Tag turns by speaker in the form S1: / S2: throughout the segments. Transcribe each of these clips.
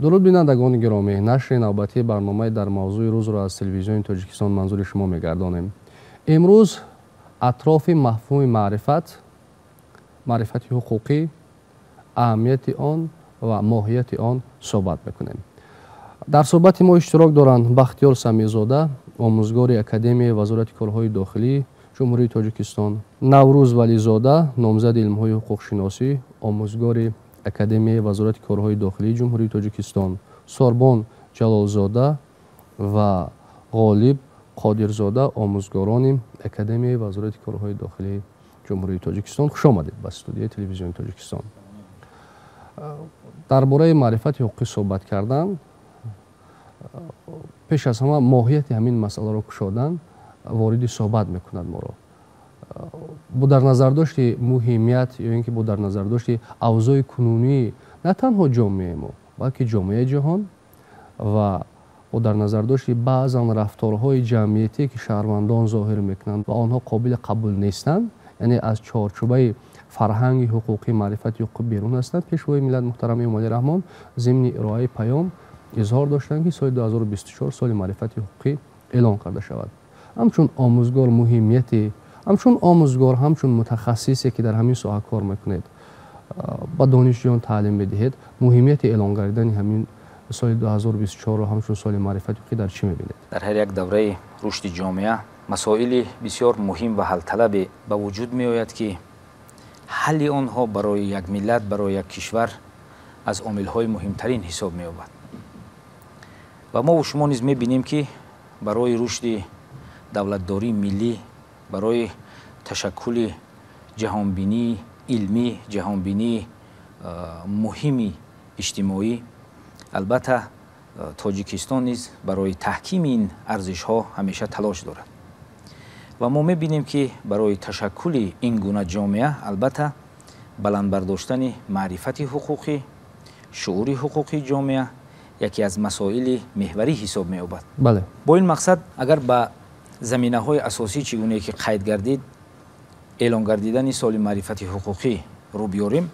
S1: Дуруд, бинандагони гиромӣ! Нашри навбатии барномаи «Дар мавзӯи рӯзро» аз Телевизиони Тоҷикистон манзури шумо мегардонем. Имрӯз атрофи мафҳуми маърифат, маърифати ҳуқуқӣ, аҳамияти он ва моҳияти он суҳбат мекунем. Дар суҳбати мо иштирок доранд Бахтиёр Самиъзода, омӯзгори Академияи Вазорати корҳои дохилии Ҷумҳурии Тоҷикистон, Наврӯз Вализода, номзади илмҳои ҳуқуқшиносӣ, омӯзгори Академияи Вазорати корҳои дохилии Ҷумҳурии Тоҷикистон, Сорбон Ҷалолзода ва Ғолиб Қодирзода, омӯзгорони Академияи Вазорати корҳои дохилии Ҷумҳурии Тоҷикистон. Хуш омадед ба студияи Телевизиони Тоҷикистон. Дар бораи маърифати ҳуқуқӣ суҳбат кардан, пеш аз ҳама моҳияти ҳамин масъаларо кушодан вориди суҳбат мекунад моро. Бо дар назардошти муҳимият ё ин ки бо дар назардошти авзои кунунии на танҳо ҷомеаи мо, балки ҷомеаи ҷаҳон ва бо дар назардошти баъзан рафторҳои ҷамъиятие, ки шаҳрвандон зоҳир мекунанд ва онҳо қобили қабул нестанд, яъне аз чорчӯбаи фарҳанги ҳуқуқӣ, маърифати ҳуқуқӣ берун ҳастанд, Пешвои миллат муҳтарам Эмомалӣ Раҳмон зимни ироаи паём изҳор доштанд, ки соли 2024 соли маърифати ҳуқуқӣ эълон карда шавад. Ҳамчун омӯзгор муҳимияти, ҳамчун омӯзгор, ҳамчун мутахассисе, ки дар ҳамин соҳа кор мекунед, ба донишҷӯён таълим медиҳед, муҳимияти эълон гардидани ҳамин соли 2024-ро ҳамчун соли маърифати ҳуқуқӣ дар чӣ мебинед?
S2: Дар ҳар як давраи рушди ҷомеа масоили бисёр муҳим ва ҳалталабе ба вуҷуд меояд, ки ҳалли онҳо барои як миллат, барои як кишвар аз омилҳои муҳимтарин ҳисоб меёбад. Ва мову шумо низ мебинем, ки барои рушди давлатдории миллӣ, барои ташаккули ҷаҳонбинии илмӣ, ҷаҳонбинии муҳими иҷтимоӣ, албатта, Тоҷикистон низ барои таҳкими ин арзишҳо ҳамеша талош дорад. Ва мо мебинем, ки барои ташаккули ин гуна ҷомеа, албатта, баланд бардоштани маърифати ҳуқуқӣ, шуури ҳуқуқии ҷомеа яке аз масоили меҳварӣ ҳисоб меёбад. Бо ин мақсад, агар ба заминаҳои асосӣ, чӣ гунае ки қайд гардид, эълон гардидани соли маърифати ҳуқуқӣ рӯ биёрем,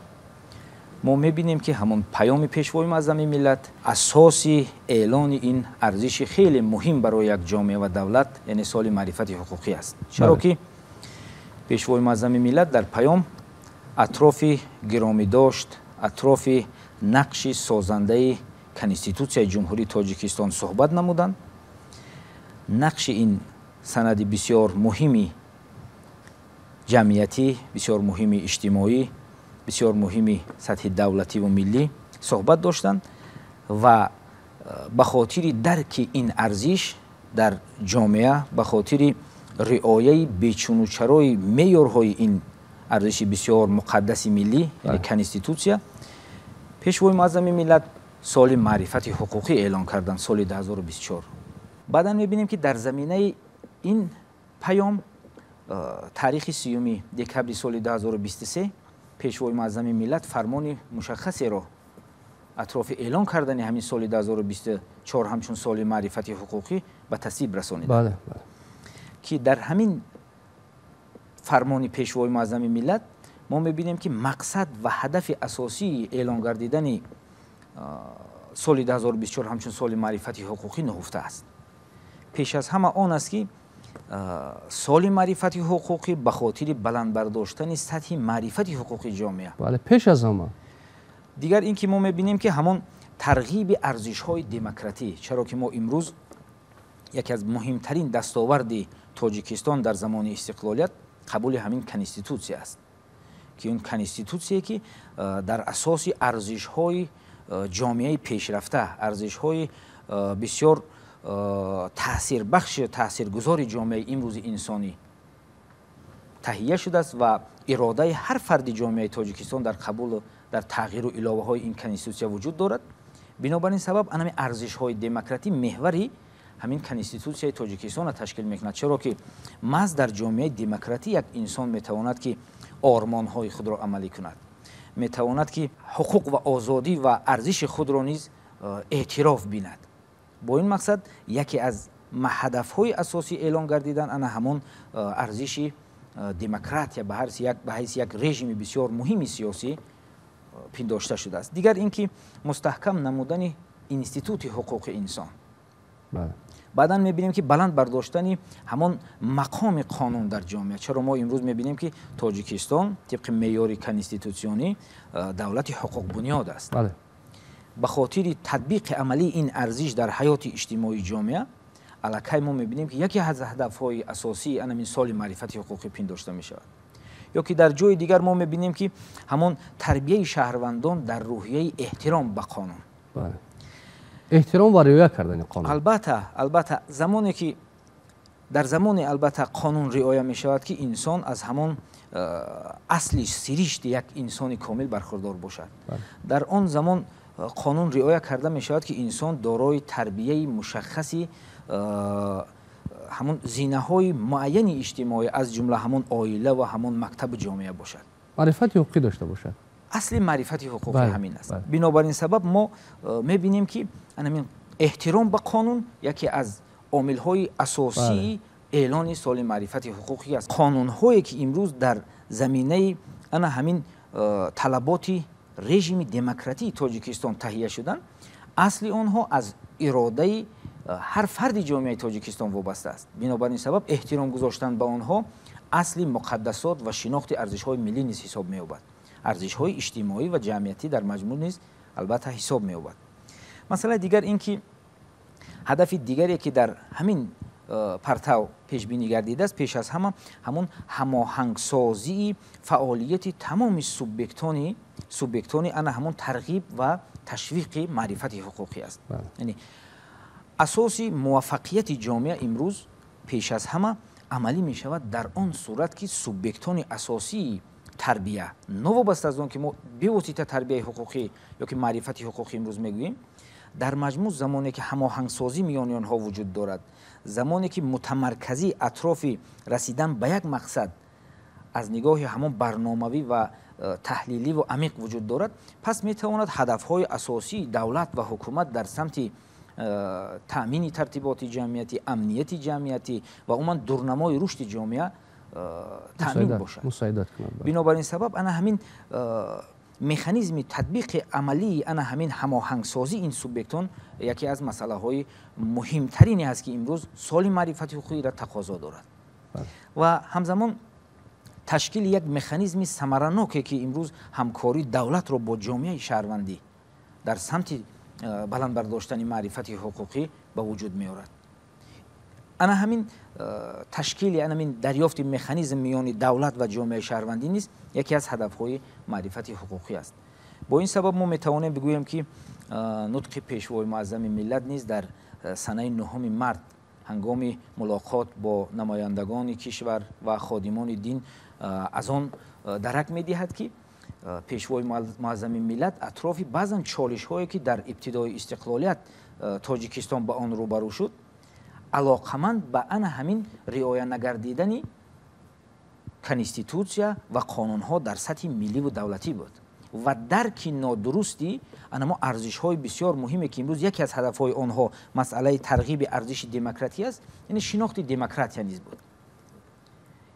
S2: мо мебинем, ки ҳамон паёми Пешвои муаззами миллат асоси эълони ин арзиши хеле муҳим барои як ҷомеа ва давлат, яъне соли маърифати ҳуқуқӣ аст. Чаро ки Пешвои муаззами миллат дар паём атрофи гиромӣ дошт, атрофи нақши созандаи Конститутсияи Ҷумҳурии Тоҷикистон суҳбат намуданд, нақши ин санади бисёр муҳими ҷамъиятӣ, бисёр муҳими иҷтимоӣ, бисёр муҳими сатҳи давлативу миллӣ суҳбат доштанд ва ба хотири дарки ин арзиш дар ҷомеа, ба хотири риояи бечунучарои меъёрҳои ин арзиши бисёр муқаддаси миллӣ, яъне Конститутсия, Пешвои муаззами миллат соли маърифати ҳуқуқӣ эълон карданд соли 2024. Баъдан мебинем, ки дар заминаи ин паём таърихи 30 декабри соли 2023 Пешвои муаззами миллат фармони мушаххасеро атрофи эълон кардани ҳамин соли 2024 ҳамчун соли маърифати ҳуқуқӣ ба тасвиб расониданд, ки дар ҳамин фармони Пешвои муаззами миллат мо мебинем, ки мақсад ва ҳадафи асосии эълон гардидани соли 2024 ҳамчун соли маърифати ҳуқуқӣ нуҳуфта аст. Пеш аз ҳама он аст, ки соли маърифати ҳуқуқӣ ба хотири баланд бардоштани сатҳи маърифати ҳуқуқии ҷомеа.
S1: Бале, пеш аз ҳама.
S2: Дигар ин ки мо мебинем, ки ҳамон тарғиби арзишҳои демократӣ, чаро ки мо имрӯз яке аз муҳимтарин дастоварди Тоҷикистон дар замони истиқлолият қабули ҳамин Конститутсия аст, ки он Конститутсие, ки дар асоси арзишҳои ҷомеаи пешрафта, арзишҳои бисёр таъсирбахш, таъсиргузори ҷомеаи имрӯзи инсонӣ таҳия шудааст ва иродаи ҳар фарди ҷомеаи Тоҷикистон дар қабулу дар тағйиру иловаҳои ин Конститутсия вуҷуд дорад. Бинобар ин сабаб анами арзишҳои демократӣ меҳвари ҳамин Конститутсияи Тоҷикистонро ташкил мекунад, чаро ки маҳз дар ҷомеаи демократӣ як инсон метавонад, ки ормонҳои худро амалӣ кунад, метавонад, ки ҳуқуқ ва озодӣ ва арзиши худро низ эътироф бинад. Бо ин мақсад яке аз ҳадафҳои асосӣ эълон гардидан ана ҳамон арзиши демократия ба ҳайси як режими бисёр муҳими сиёсӣ пиндошта шудааст. Дигар ин ки мустаҳкам намудани институти ҳуқуқи инсон. Баъдан мебинем, ки баланд бардоштани ҳамон мақоми қонун дар ҷомеа. Чаро мо имрӯз мебинем, ки Тоҷикистон тибқи меъёри конститутсионӣ давлати ҳуқуқбунёд аст. Ба хотири татбиқи амалии ин арзиш дар ҳаёти иҷтимоии ҷомеа аллакай мо мебинем, ки яке аз ҳадафҳои асосии анамин соли маърифати ҳуқуқӣ пиндошта мешавад. Ё ки дар ҷои дигар мо мебинем, ки ҳамон тарбияи шаҳрвандон дар рӯҳияи эҳтиром ба қонун,
S1: эҳтиром ва риоя кардани қонун.
S2: Албатта, замоне ки дар замоне албатта қонун риоя мешавад, ки инсон аз ҳамон асли сиришти як инсони комил бархурдор бошад. Дар он замон қонун риоя карда мешавад, ки инсон дорои тарбияи мушаххаси ҳамон зинаҳои муайяни иҷтимоӣ, аз ҷумла ҳамон оила ва ҳамон мактабу ҷомеа бошад,
S1: маърифати ҳуқуқӣ дошта бошад.
S2: Асли маърифати ҳуқуқӣ ҳамин аст. Бинобар ин сабаб мо мебинем, ки анамин эҳтиром ба қонун яке аз омилҳои асосии эълони соли маърифати ҳуқуқӣ аст. Қонунҳое, ки имрӯз дар заминаи ана ҳамин талаботи режими демократии Тоҷикистон таҳия шуданд, асли онҳо аз иродаи ҳар фарди ҷомеаи Тоҷикистон вобаста аст. Бинобар ин сабаб эҳтиром гузоштан ба онҳо асли муқаддасот ва шинохти арзишҳои миллӣ низ ҳисоб меёбад, арзишҳои иҷтимоӣ ва ҷамъиятӣ дар маҷмӯъ низ албатта ҳисоб меёбад. Масъалаи дигар ин ки ҳадафи дигаре, ки дар ҳамин партав пешбинӣ гардидааст, пеш аз ҳама ҳамон ҳамоҳангсозии фаъолияти тамоми субъектони ана ҳамон тарғиб ва ташвиқи маърифати ҳуқуқӣ аст. Яъне асоси муваффақияти ҷомеа имрӯз пеш аз ҳама амалӣ мешавад дар он сурат, ки субъектони асосии тарбия, новобаста аз он ки мо бевосита тарбияи ҳуқуқӣ ё ки маърифати ҳуқуқӣ имрӯз мегӯем, дар маҷмӯъ замоне ки ҳамоҳангсозӣ миёни онҳо вуҷуд дорад, замоне ки мутамарказӣ атрофи расидан ба як мақсад аз нигоҳи ҳамон барномавӣ ва таҳлилӣ ва амиқ вуҷуд дорад, пас метавонад ҳадафҳои асосии давлат ва ҳукумат дар самти таъмини тартиботи ҷамъиятӣ, амнияти ҷамъиятӣ ва умуман дурнамои рушди ҷомеа таъмин бошад. Бинобар ин сабаб ана ҳамин механизми татбиқи амалии ана ҳамин ҳамоҳангсозии ин субъектон яке аз масъалаҳои муҳимтарине аст, ки имрӯз соли маърифати ҳуқуқиро тақозо дорад. Ва ҳамзамон ташкили як механизми самараноке, ки имрӯз ҳамкории давлатро бо ҷомеаи шаҳрвандӣ дар самти баланд бардоштани маърифати ҳуқуқӣ ба вуҷуд меорад. Ана ҳамин ташкили ана ҳамин дарёфти механизм миёни давлат ва ҷомеаи шаҳрвандӣ низ яке аз ҳадафҳои маърифати ҳуқуқӣ аст. Бо ин сабаб мо метавонем бигӯем, ки нутқи пешвои муаззами миллат низ дар санаи 9 март ҳангоми мулоқот бо намояндагони кишвар ва ходимони дин аз он дарак медиҳад, ки пешвои муаззами миллат атрофи баъзан чолишҳое, ки дар ибтидои истиқлолият Тоҷикистон ба он рӯбарӯ шуд, алоқаманд ба ана ҳамин риоя нагардидани конститутсия ва қонунҳо дар сатҳи милливу давлатӣ буд ва дарки нодурусти анамо арзишҳои бисёр муҳиме, ки имрӯз яке аз ҳадафҳои онҳо масъалаи тарғиби арзиши демократия аст, яъне шинохти демократия низ буд.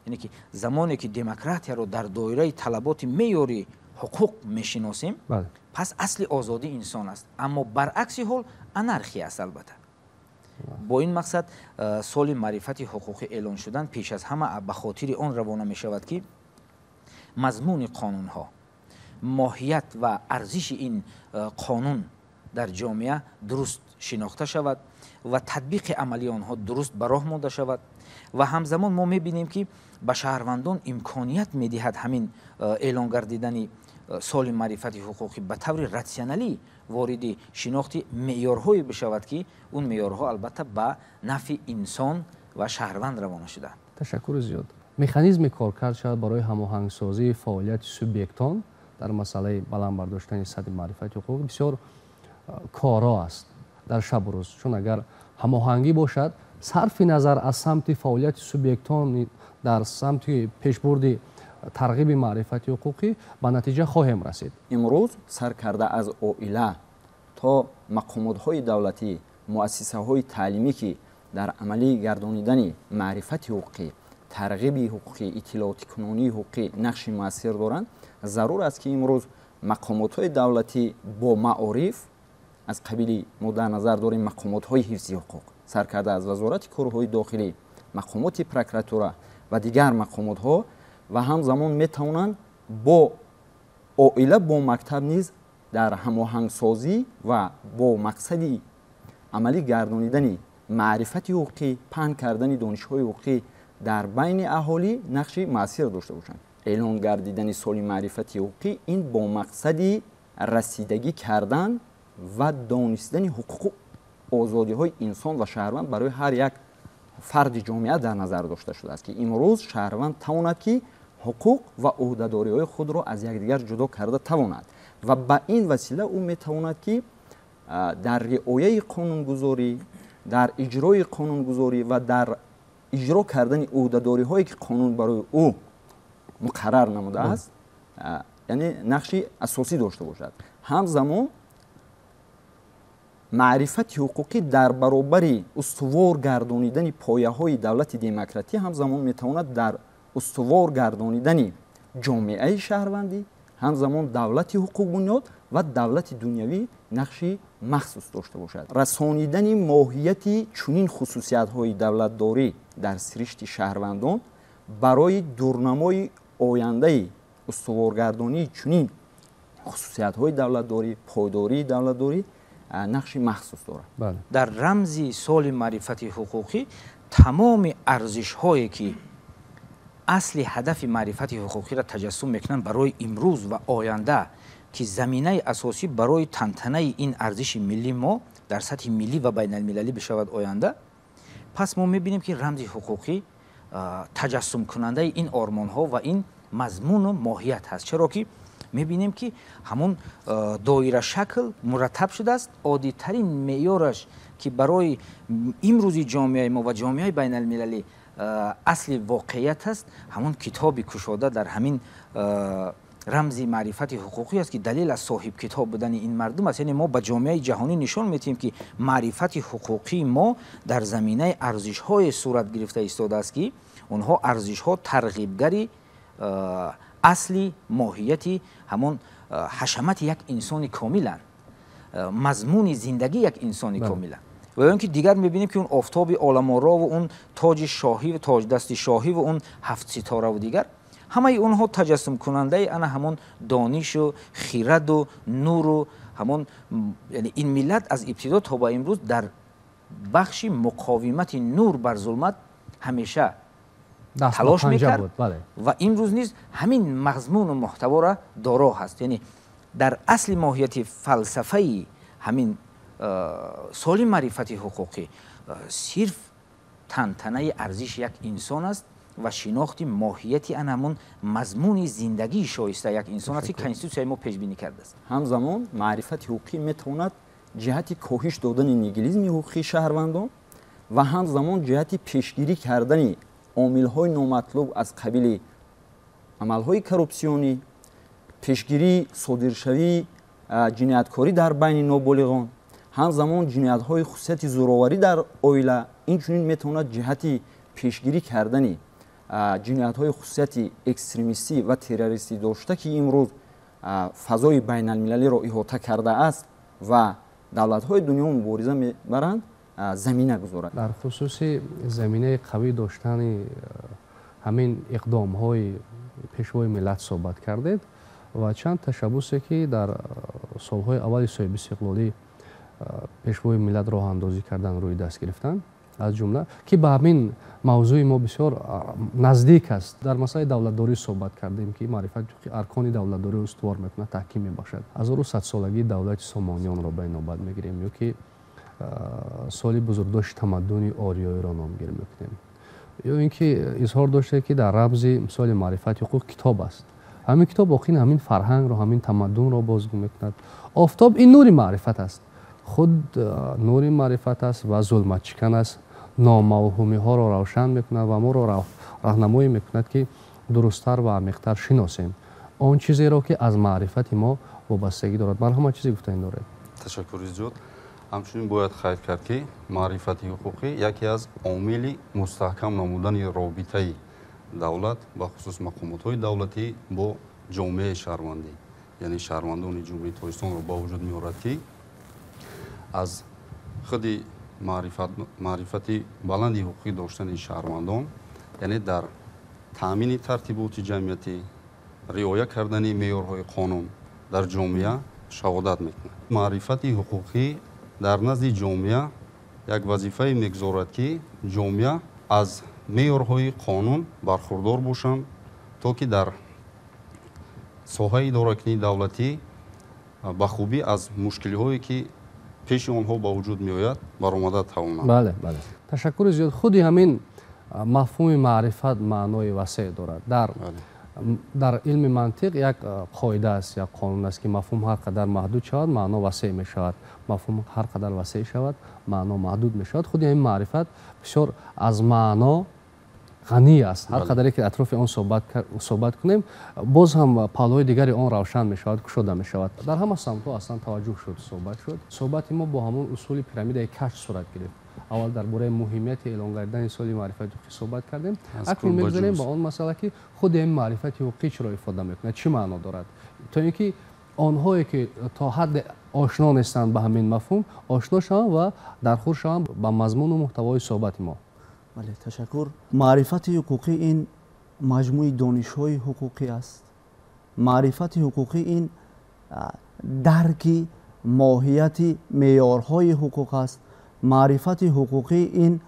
S2: Яъне ки замоне ки демократияро дар доираи талаботи меъёри ҳуқуқ мешиносем, пас асли озодии инсон аст, аммо баръакси ҳол анархия аст. Албатта, бо ин мақсад соли маърифати ҳуқуқӣ эълон шудан пеш аз ҳама ба хотири он равона мешавад, ки мазмуни қонунҳо, моҳият ва арзиши ин қонун дар ҷомеа дуруст шинохта шавад ва татбиқи амалии онҳо дуруст ба роҳ монда шавад. Ва ҳамзамон мо мебинем, ки ба шаҳрвандон имконият медиҳад ҳамин эълон гардидани соли маърифати ҳуқуқӣ ба таври ратсионалӣ вориди шинохти меъёрҳое бишавад, ки он меъёрҳо албатта ба нафъи инсон ва шаҳрванд равона шудаанд.
S1: Ташаккури зиёд. Механизми коркард шавад барои ҳамоҳангсозии фаъолияти субъектон дар масъалаи баланд бардоштани сатҳи маърифати ҳуқуқӣ бисёр коро аст дар шабу рӯз, чун агар ҳамоҳангӣ бошад, сарфи назар аз самти фаъолияти субъектон дар самти пешбурди тарғиби маърифати ҳуқуқӣ ба натиҷа хоҳем расид.
S3: Имрӯз сар карда аз оила то мақомотҳои давлатӣ, муассисаҳои таълимӣ, ки дар амалӣ гардонидани маърифати ҳуқуқӣ, тарғиби ҳуқуқӣ, иттилоотикунонии ҳуқуқӣ нақши муассир доранд, зарур аст, ки имрӯз мақомотҳои давлатӣ бо маориф Аз қабили мо дар назар дорем мақомотҳои ҳифзи ҳуқуқ, саркарда аз Вазорати корҳои дохилӣ, мақомоти прокуратура ва дигар мақомотҳо, ва ҳамзамон метавонанд бо оила, бо мактаб низ дар ҳамоҳангсозӣ ва бо мақсади амалӣ гардонидани маърифати ҳуқуқӣ, паҳн кардани донишҳои ҳуқуқӣ дар байни аҳолӣ нақши муассир дошта бошанд. Эълон гардидани соли маърифати ҳуқуқӣ ин бо мақсади расидагӣ кардан ва донистани ҳуқуқу озодиҳои инсон ва шаҳрванд барои ҳар як фарди ҷомеа дар назар дошта шудааст, ки имрӯз шаҳрванд тавонад, ки ҳуқуқ ва ӯҳдадориҳои худро аз якдигар ҷудо карда тавонад ва ба ин васила ӯ метавонад, ки дар риояи қонунгузорӣ, дар иҷрои қонунгузорӣ ва дар иҷро кардани ӯҳдадориҳое, ки қонун барои ӯ муқаррар намудааст, яъне нақши асосӣ дошта бошад. Ҳамзамон маърифати ҳуқуқӣ дар баробари устувор гардонидани пояҳои давлати демократӣ ҳамзамон метавонад дар устувор гардонидани ҷомеаи шаҳрвандӣ, ҳамзамон давлати ҳуқуқбунёд ва давлати дунявӣ нақши махсус дошта бошад. Расонидани моҳияти чунин хусусиятҳои давлатдорӣ дар сиришти шаҳрвандон барои дурнамои ояндаи устуворгардонии чунин хусусиятҳои давлатдорӣ, пойдории давлатдорӣ нақши махсус дорад.
S2: Дар рамзи соли маърифати ҳуқуқӣ тамоми арзишҳое, ки асли ҳадафи маърифати ҳуқуқиро таҷассум мекунанд барои имрӯз ва оянда, ки заминаи асосӣ барои тантанаи ин арзиши миллӣ мо дар сатҳи миллӣ ва байналмилалӣ бишавад оянда, пас мо мебинем, ки рамзи ҳуқуқӣ таҷассумкунандаи ин ормонҳо ва ин мазмуну моҳият ҳаст, чаро ки мебинем, ки ҳамон доирашакл мураттаб шудааст. Оддитарин меъёраш, ки барои имрӯзи ҷомеаи мо ва ҷомеаи байналмилалӣ асли воқеият аст, ҳамон китоби кушода дар ҳамин рамзи маърифати ҳуқуқӣ аст, ки далел аз соҳибкитоб будани ин мардум аст. Яъне мо ба ҷомеаи ҷаҳонӣ нишон медиҳем, ки маърифати ҳуқуқии мо дар заминаи арзишҳое сурат гирифта истодааст, ки онҳо арзишҳо тарғибгари асли моҳияти ҳамон ҳашамати як инсони комиланд, мазмуни зиндагии як инсони комиланд. Ва ё ин ки дигар мебинем, ки он офтоби оламорову он тоҷи шоҳӣ, тоҷдасти шоҳиву он ҳафт ситораву дигар ҳамаи онҳо таҷассумкунандаи ана ҳамон донишу хираду нуру ҳамон, яъне ин миллат аз ибтидо то ба имрӯз дар бахши муқовимати нур бар зулмат ҳамеша талош мекард ва имрӯз низ ҳамин мазмуну муҳтаворо доро ҳаст. Яъне дар асли моҳияти фалсафаи ҳамин соли маърифати ҳуқуқӣ сирф тантанаи арзиши як инсон аст ва шинохти моҳияти ан ҳамон мазмуни зиндагии шоиста як инсон аст, ки конститутсияи мо пешбинӣ кардааст.
S3: Ҳамзамон маърифати ҳуқуқӣ метавонад ҷиҳати коҳиш додани нигилизми ҳуқуқии шаҳрвандон ва ҳамзамон ҷиҳати пешгирӣ кардани омилҳои номатлуб аз қабили амалҳои коррупсионӣ, пешгирии содиршавии ҷинояткорӣ дар байни ноболиғон, ҳамзамон ҷиноятҳои хусусияти зӯроварӣ дар оила, инчунин метавонад ҷиҳати пешгирӣ кардани ҷиноятҳои хусусияти экстремистӣ ва террористӣ дошта, ки имрӯз фазои байналмилалиро иҳота кардааст ва давлатҳои дунё мубориза мебаранд, замина гузорад.
S1: Дар хусуси заминаи қавӣ доштани ҳамин иқдомҳои пешвои миллат суҳбат кардед ва чанд ташаббусе, ки дар солҳои аввали соҳибистиқлолӣ пешвои миллат роҳандозӣ кардан, рӯи даст гирифтанд, аз ҷумла ки ба ҳамин мавзӯи мо бисёр наздик аст. Дар масъалаи давлатдорӣ суҳбат кардем, ки маърифати ҳуқуқӣ аркони давлатдориро устувор мекунад, таҳким мебахшад. Ҳазору садсолагии давлати Сомониёнро ба инобат мегирем ё ки соли бузургдошти тамаддуни ориёиро номгир мекунем, ё ин ки изҳор доште, ки дар рамзи соли маърифати ҳуқуқ китоб аст. Ҳамин китоб воқеан ҳамин фарҳангро, ҳамин тамаддунро бозгӯ мекунад. Офтоб ин нури маърифат аст, худ нури маърифат аст ва зулматшикан аст, номавҳумиҳоро равшан мекунад ва моро роҳнамоӣ мекунад, ки дурусттар ва амиқтар шиносем он чизеро, ки аз маърифати мо вобастагӣ дорад. Ман ҳама чизе гуфтани доред.
S4: Ташаккури зиёд. Ҳамчунин бояд қайд кард, ки маърифати ҳуқуқӣ яке аз омили мустаҳкам намудани робитаи давлат, бахусус мақомотҳои давлатӣ, бо ҷомеаи шаҳрвандӣ, яъне шаҳрвандони Ҷумҳурии Тоҷикистонро ба вуҷуд меорад, ки Аз худи маърифати баланди ҳуқуқӣ доштани шаҳрвандон, яъне дар таъмини тартиботи ҷамъиятӣ, риоя кардани меъёрҳои қонун дар ҷомеа шаҳодат мекунад. Маърифати ҳуқуқӣ дар назди ҷомеа як вазифае мегузорад, ки ҷомеа аз меъёрҳои қонун бархурдор бошанд, то ки дар соҳаи идоракунии давлатӣ ба хубӣ аз мушкилиҳое, ки пеши онҳо ба вуҷуд меояд, баромада тавонанд.
S1: Бале, бале. Ташаккури зиёд. Худи ҳамин мафҳуми маърифат маънои васеъ дорад. Дар илми мантиқ як қоида аст, як қонун аст, ки мафҳум ҳар қадар маҳдуд шавад, маъно васеъ мешавад. Мафҳум ҳар қадар васеъ шавад, маъно маҳдуд мешавад. Худи ҳамин маърифат бисёр аз маъно ғанӣ аст. Ҳар қадаре ки атрофи он суҳбат кунем, боз ҳам паҳлӯҳои дигари он равшан мешавад, кушода мешавад. Дар ҳама самтҳо аслан таваҷҷӯҳ шуд, суҳбат шуд. Суҳбати мо бо ҳамон усули пирамидаи кашф сурат гирифт. Аввал дар бораи муҳимияти эълон гардидани соли маърифати ҳуқуқӣ суҳбат кардем. Акнун мегузарем ба он масъала, ки худи ин маърифати ҳуқуқӣ чиро ифода мекунад, чӣ маъно дорад, то ин ки онҳое ки то ҳадде ошно нестанд ба ҳамин мафҳум, ошно шаванд ва дархур шаванд ба мазмуну муҳтавои суҳбати мо.
S5: Бале, ташаккур. Маърифати ҳуқуқӣ ин маҷмӯи донишҳои ҳуқуқӣ аст. Маърифати ҳуқуқӣ ин дарки моҳияти меъёрҳои ҳуқуқ аст. Маърифати ҳуқуқӣ ин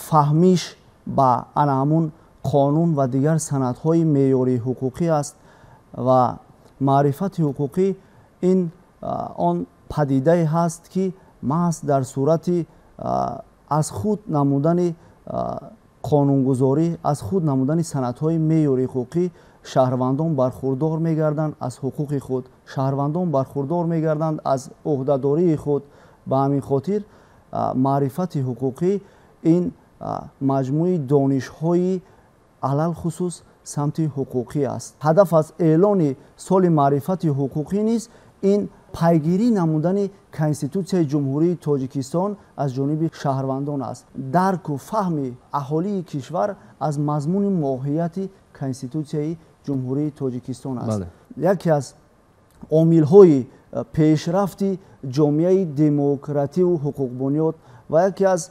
S5: фаҳмиш ба ана ҳамун қонун ва дигар санадҳои меъёрии ҳуқуқӣ аст ва маърифати ҳуқуқӣ ин он падидае ҳаст, ки маҳз дар сурати аз худ намудани қонунгузорӣ, аз худ намудани санадҳои меъёрии ҳуқуқӣ шаҳрвандон бархурдор мегарданд аз ҳуқуқи худ, шаҳрвандон бархурдор мегарданд аз ӯҳдадории худ. Ба ҳамин хотир маърифати ҳуқуқӣ ин маҷмӯи донишҳои алалхусус самти ҳуқуқӣ аст. Ҳадаф аз эълони соли маърифати ҳуқуқӣ низ ин пайгирӣ намудани Конститутсияи Ҷумҳурии Тоҷикистон аз ҷониби шаҳрвандон аст. Дарку фаҳми аҳолии кишвар аз мазмуни моҳияти Конститутсияи Ҷумҳурии Тоҷикистон аст. Яке аз омилҳои пешрафти ҷомеаи демокративу ҳуқуқбунёд ва яке аз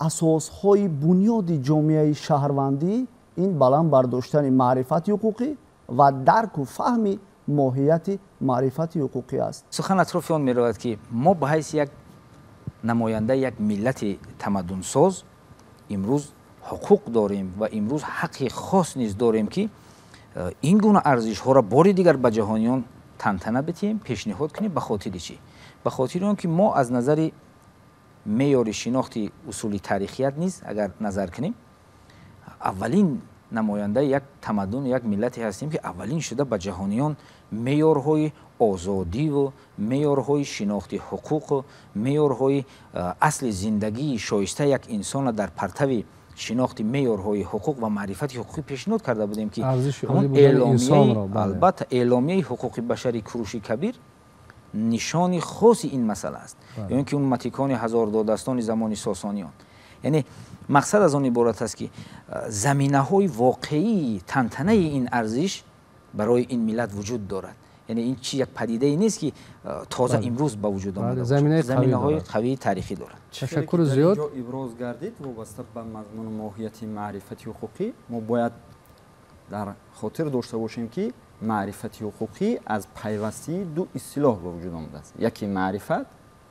S5: асосҳои бунёди ҷомеаи шаҳрвандӣ ин баланд бардоштани маърифати ҳуқуқӣ ва дарку фаҳми моҳияти маърифати ҳуқуқӣ аст.
S2: Сухан атрофи он меравад, ки мо ба ҳайси як намояндаи як миллати тамаддунсоз имрӯз ҳуқуқ дорем ва имрӯз ҳаққи хос низ дорем, ки ин гуна арзишҳоро бори дигар ба ҷаҳониён тантана битиҳем, пешниҳод кунем. Ба хотири чӣ? Ба хотири он ки мо аз назари меъёри шинохти усули таърихият низ агар назар кунем, аввалин намояндаи як тамаддун, як миллате ҳастем, ки аввалин шуда ба ҷаҳониён меъёрҳои озодиву меъёрҳои шинохти ҳуқуқу меъёрҳои асли зиндагии шоиста як инсонро дар партави шинохти меъёрҳои ҳуқуқ ва маърифати ҳуқуқӣ пешниҳод карда будем, ки албатта эъломияи ҳуқуқи башари Куруши Кабир нишони хоси ин масъала аст, ё ин ки он матикони ҳазордодастони замони Сосониён. Яъне мақсад аз он иборат аст, ки заминаҳои воқеии тантанаи ин арзиш барои ин миллат вуҷуд дорад. Яъне ин чи як падидае нест, ки тоза имрӯз ба вуҷуд омада, заминаҳои қавии таърихӣ дорад.
S1: Ташаккури зиёд.
S3: Иброз гардид вобаста ба мазмуну моҳияти маърифати ҳуқуқӣ, мо бояд дар хотир дошта бошем, ки маърифати ҳуқуқӣ аз пайвастии ду истилоҳ ба вуҷуд омадааст: яке маърифат,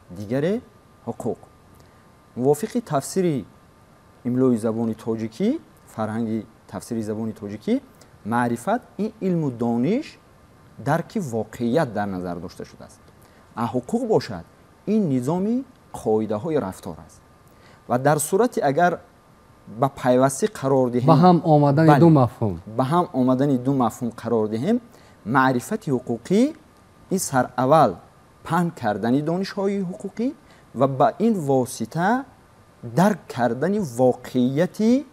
S3: дигаре ҳуқуқ. Мувофиқи тафсири имлои забони тоҷикӣ, фарҳанги тафсири забони тоҷикӣ, маърифат ин илму дониш, дарки воқеият дар назар дошта шудааст. А ҳуқуқ бошад, ин низоми қоидаҳои рафтор аст. Ва дар сурати агар ба пайвастӣ қарор диҳем,
S1: ба ҳам омадани ду мафҳум,
S3: ба ҳам омадани ду мафҳум қарор диҳем, маърифати ҳуқуқӣ ин сараввал паҳн кардани донишҳои ҳуқуқӣ ва ба ин восита дарк кардани воқеияти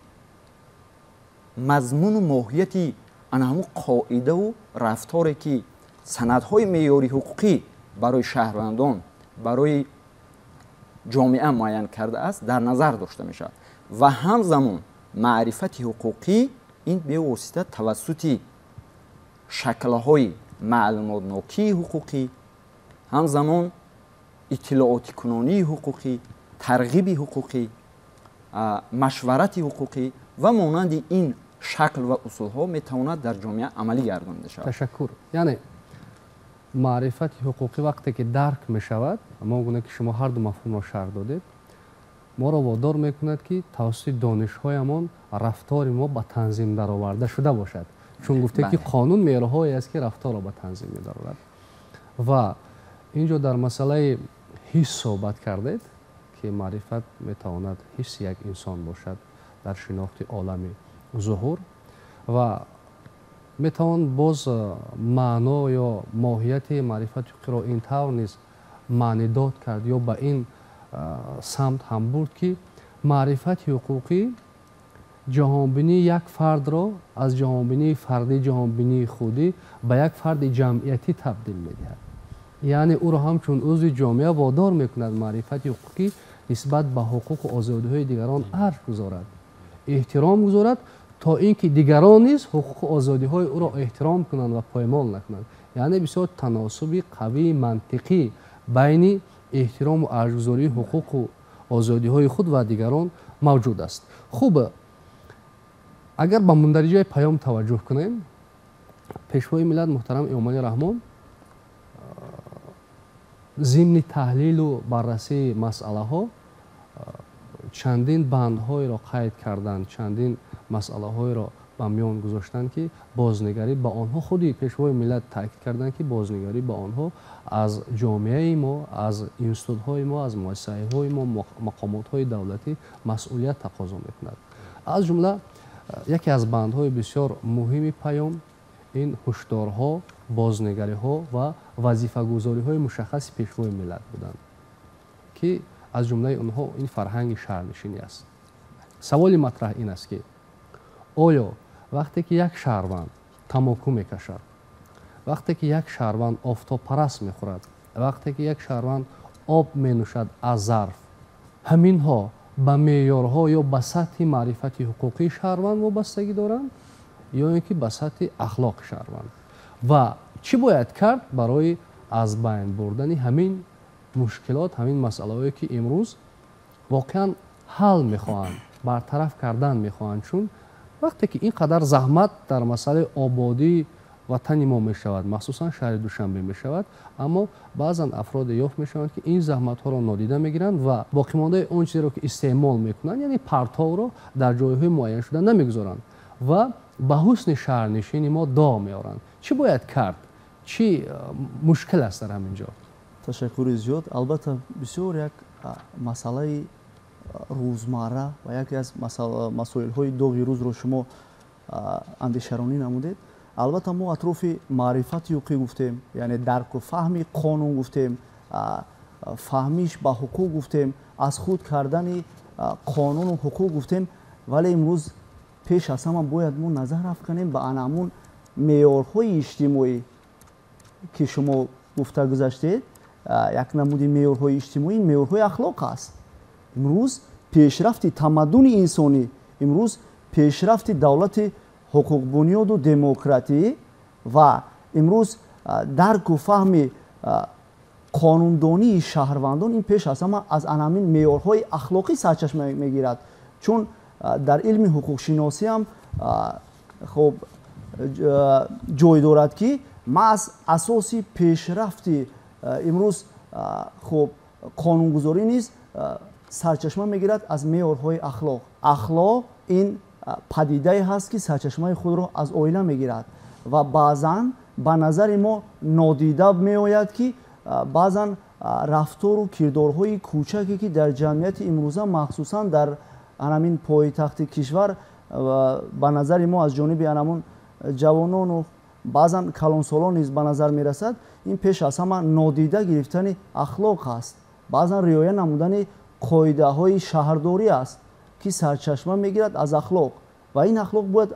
S3: мазмуну моҳияти ана ҳамун қоидаву рафторе, ки санадҳои меъёрии ҳуқуқӣ барои шаҳрвандон, барои ҷомеа муайян кардааст, дар назар дошта мешавад. Ва ҳамзамон маърифати ҳуқуқӣ ин бевосита тавассути шаклҳои маълумотнокии ҳуқуқӣ, ҳамзамон Иттилоотикунонии ҳуқуқӣ, тарғиби ҳуқуқӣ, машварати ҳуқуқӣ ва монанди ин шакл ва усулҳо метавонад дар ҷомеа амалӣ гардонида шавад.
S1: Ташаккур. Яъне маърифати ҳуқуқӣ вақте ки дарк мешавад, ҳамон гуна ки шумо ҳар ду мафҳумро шарҳ додед, моро водор мекунад, ки тавассути донишҳоямон рафтори мо ба танзим дароварда шуда бошад. Чун гуфте ки қонун меъёрҳое аст, ки рафторро ба танзим медарорад. Ва ин ҷо дар масъалаи ҳис суҳбат кардед, ки маърифат метавонад ҳисси як инсон бошад дар шинохти олами зуҳур ва метавон боз маъно ё моҳияти маърифати ҳуқуқиро ин тавр низ маънидод кард ё ба ин самт ҳам бурд, ки маърифати ҳуқуқӣ ҷаҳонбинии як фардро аз ҷаҳонбинии фардӣ, ҷаҳонбинии худӣ ба як фарди ҷамъиятӣ табдил медиҳад. Яъне ӯро ҳамчун узви ҷомеа водор мекунад маърифати ҳуқуқӣ нисбат ба ҳуқуқу озодиҳои дигарон арҷ гузорад, эҳтиром гузорад, то ин ки дигарон низ ҳуқуқу озодиҳои ӯро эҳтиром кунанд ва поймол накунанд. Яъне бисёр таносуби қавии мантиқӣ байни эҳтирому арҷгузории ҳуқуқу озодиҳои худ ва дигарон мавҷуд аст. Хуб, агар ба мундариҷаи паём таваҷҷӯҳ кунем, Пешвои миллат муҳтарам Эмомалӣ Раҳмон зимни таҳлилу баррасии масъалаҳо чандин бандҳоеро қайд карданд, чандин масъалаҳоеро ба миён гузоштанд, ки бознигарӣ ба онҳо худи Пешвои миллат таъкид карданд, ки бознигарӣ ба онҳо аз ҷомеаи мо, аз институтҳои мо, аз муассисаҳои мо, мақомотҳои давлатӣ масъулият тақозо мекунад. Аз ҷумла яке аз бандҳои бисёр муҳими паём ин ҳушдорҳо, бознигариҳо ва вазифагузориҳои мушаххаси Пешвои миллат буданд, ки аз ҷумлаи онҳо ин фарҳанги шаҳрнишинӣ аст. Саволи матраҳ ин аст, ки оё вақте ки як шаҳрванд тамоку мекашад, вақте ки як шаҳрванд офтобпараст мехӯрад, вақте ки як шаҳрванд об менӯшад аз зарф, ҳаминҳо ба меъёрҳо ё ба сатҳи маърифати ҳуқуқии шаҳрванд вобастагӣ доранд ё ин ки ба сатҳи ахлоқи шаҳрванд? Ва чӣ бояд кард барои аз байн бурдани ҳамин мушкилот, ҳамин масъалаҳое, ки имрӯз воқеан ҳал мехоҳанд, бартараф кардан мехоҳанд? Чун вақте ки ин қадар заҳмат дар масъалаи ободии ватани мо мешавад, махсусан шаҳри Душанбе мешавад, аммо баъзан афроде ёфт мешаванд, ки ин заҳматҳоро нодида мегиранд ва боқимондаи он чизеро, ки истеъмол мекунанд, яъне партовро дар ҷойҳои муайяншуда намегузоранд ва ба ҳусни шаҳрнишини мо доғ меоранд. Чӣ бояд кард? Чӣ мушкил аст дар ҳамин ҷо?
S5: Ташаккури зиёд. Албатта, бисёр як масъалаи рӯзмарра ва яке аз масоилҳои доғи рӯзро шумо андешаронӣ намудед. Албатта, мо атрофи маърифати ҳуқуқӣ гуфтем, яъне дарку фаҳми қонун гуфтем, фаҳмиш ба ҳуқуқ гуфтем, аз худ кардани қонуну ҳуқуқ гуфтем, вале имрӯз пеш аз ҳама бояд мо назар афканем ба ана ҳамун меъёрҳои иҷтимоӣ, ки шумо гуфта гузаштед. Як намуди меъёрҳои иҷтимоӣ меъёрҳои ахлоқ аст. Имрӯз пешрафти тамаддуни инсонӣ, имрӯз пешрафти давлати ҳуқуқбунёду демократӣ ва имрӯз дарку фаҳми қонундонии шаҳрвандон ин пеш аз ҳама аз ана ҳамин меъёрҳои ахлоқӣ сарчашма мегирад. Чун дар илми ҳуқуқшиносӣ ҳам хоб ҷой дорад, ки маҳз асоси пешрафти имрӯз хоб қонунгузорӣ низ сарчашма мегирад аз меъёрҳои ахлоқ. Ахлоқ ин падидае ҳаст, ки сарчашмаи худро аз оила мегирад ва баъзан ба назари мо нодида меояд, ки баъзан рафтору кирдорҳои кӯчаке, ки дар ҷамъияти имрӯза, махсусан дар анамин пойтахти кишвар, ба назари мо аз ҷониби анамун ҷавонону баъзан калонсолон низ ба назар мерасад, ин пеш аз ҳама нодида гирифтани ахлоқ аст, баъзан риоя намудани қоидаҳои шаҳрдорӣ аст, ки сарчашма мегирад аз ахлоқ. Ва ин ахлоқ бояд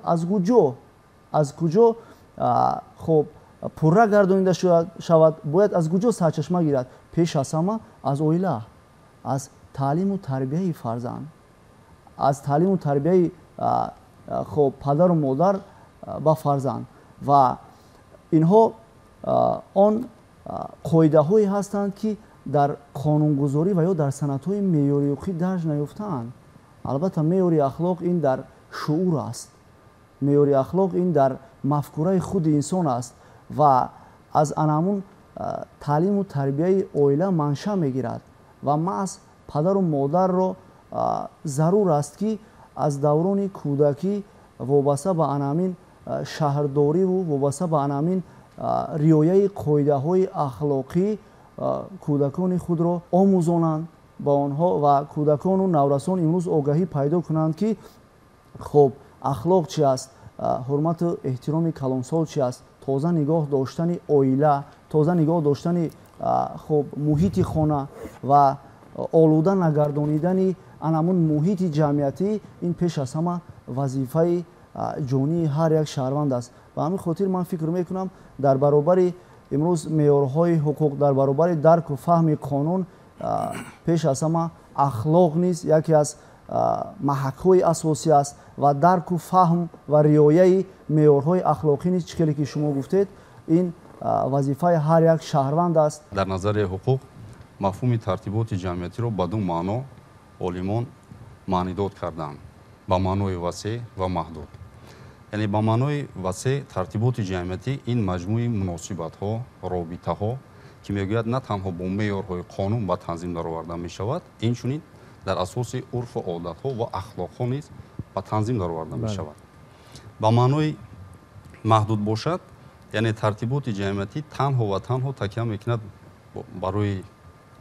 S5: аз куҷо хоб пурра гардонида шавад, бояд аз куҷо сарчашма гирад? Пеш аз ҳама аз оила, аз таълиму тарбияи фарзанд, аз таълиму тарбияи хоб падару модар ба фарзанд. Ва инҳо он қоидаҳое ҳастанд, ки дар қонунгузорӣ ва ё дар санадҳои меъёрии ҳуқуқӣ дарҷ наёфтаанд. Албатта, меъёри ахлоқ ин дар шуур аст, меъёри ахлоқ ин дар мафкураи худи инсон аст ва аз анамун таълиму тарбияи оила манша мегирад ва маҳз падару модарро зарур аст, ки аз даврони кӯдакӣ вобаста ба анамин шаҳрдориву вобаста ба анамин риояи қоидаҳои ахлоқӣ кӯдакони худро омӯзонанд ба онҳо ва кӯдакону наврасон имрӯз огаҳӣ пайдо кунанд, ки хоб ахлоқ чи аст, ҳурмату эҳтироми калонсол чи аст, тоза нигоҳ доштани оила, тоза нигоҳ доштани хоб муҳити хона ва олуда нагардонидани анамун муҳити ҷамъиятӣ ин пеш аз ҳама вазифаи ҷонии ҳар як шаҳрванд аст. Ба ҳамин хотир ман фикр мекунам, дар баробари имрӯз меъёрҳои ҳуқуқ, дар баробари дарку фаҳми қонун, пеш аз ҳама ахлоқ низ яке аз маҳакҳои асосӣ аст ва дарку фаҳм ва риояи меъёрҳои ахлоқӣ низ, чӣ хеле ки шумо гуфтед, ин вазифаи ҳар як шаҳрванд аст.
S4: Дар назарияи ҳуқуқ мафҳуми тартиботи ҷамъиятиро ба ду маъно олимон маънидод карданд: ба маънои васеъ ва маҳдуд. Яъне ба маънои васеъ тартиботи ҷамъиятӣ ин маҷмӯи муносибатҳо, робитаҳо, ки мегӯяд на танҳо бо меъёрҳои қонун ба танзим дароварда мешавад, инчунин дар асоси урфу одатҳо ва ахлоқҳо низ ба танзим дароварда мешавад. Ба маънои маҳдуд бошад, яъне тартиботи ҷамъиятӣ танҳо ва танҳо такя мекунад барои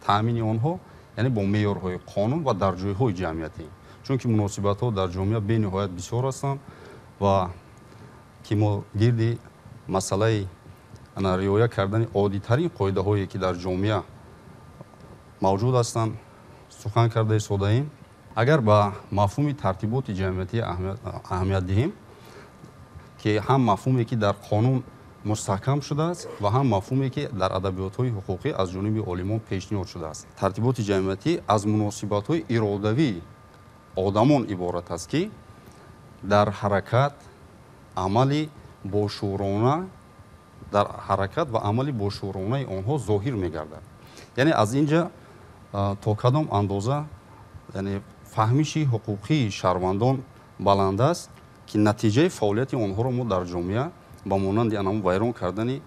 S4: таъмини онҳо, яъне бо меъёрҳои қонун ва дар ҷойҳои ҷамъиятӣ, чунки муносибатҳо дар ҷомеа бениҳоят бисёр ҳастанд ва ки мо гирди масъалаи риоя кардани оддитарин қоидаҳое, ки дар ҷомеа мавҷуд ҳастанд, сухан карда истодаем. Агар ба мафҳуми тартиботи ҷамъиятӣ аҳамият диҳем, ки ҳам мафҳуме, ки дар қонун мустаҳкам шудааст, ва ҳам мафҳуме, ки дар адабиётҳои ҳуқуқӣ аз ҷониби олимон пешниҳод шудааст, тартиботи ҷамъиятӣ аз муносибатҳои иродавии одамон иборат аст, ки дар ҳаракат амали бошӯрона, дар ҳаракат ва амали бошӯронаи онҳо зоҳир мегардад. Яъне аз ин ҷа то кадом андоза, яъне фаҳмиши ҳуқуқии шаҳрвандон баланд аст, ки натиҷаи фаъолияти онҳоро мо дар ҷомеа ба монанди анам вайрон кардани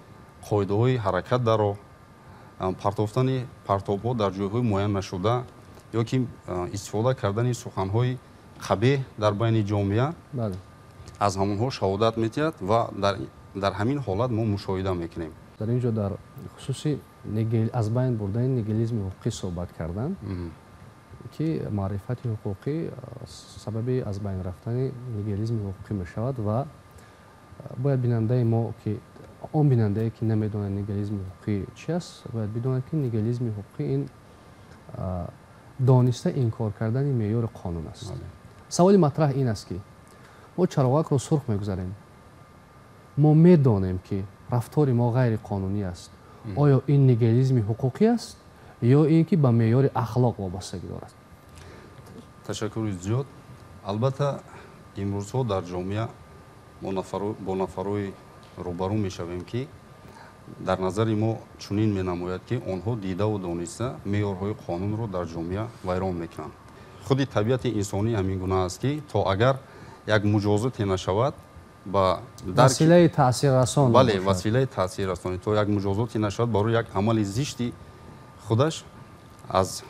S4: қоидаҳои ҳаракат дар роҳ, партофтани партобҳо дар ҷойҳои муайян нашуда ё ки истифода кардани суханҳои қабеҳ дар байни ҷомеа аз ҳамонҳо шаҳодат медиҳад ва дар ҳамин ҳолат мо мушоҳида мекунем.
S1: Дар ин ҷо дар хусуси аз байн бурдани нигилизми ҳуқуқӣ суҳбат кардан, ки маърифати ҳуқуқӣ сабаби аз байн рафтани нигилизми ҳуқуқӣ мешавад ва бояд бинандаи мо, ки он бинандае, ки намедонад нигилизми ҳуқуқӣ чи аст, бояд бидонад, ки нигилизми ҳуқуқӣ ин дониста инкор кардани меъёри қонун аст. Саволи матраҳ ин аст, ки мо чароғакро сурх мегузарем, мо медонем, ки рафтори мо ғайриқонунӣ аст. Оё ин нигилизми ҳуқуқӣ аст ё ин ки ба меъёри ахлоқ вобастагӣ дорад?
S4: Ташаккури зиёд. Албатта, имрӯзҳо дар ҷомеа бо нафарҳои рӯбарӯ мешавем, ки дар назари мо чунин менамояд, ки онҳо дидаву дониста меъёрҳои қонунро дар ҷомеа вайрон мекунанд. Худи табиати инсонӣ ҳамин гуна аст, ки то агар як муҷозоте нашавад, ба
S1: василаи таъсиррасон,
S4: бале, василаи таъсиррасонӣ, то як муҷозоте нашавад барои як амали зишти худаш, аз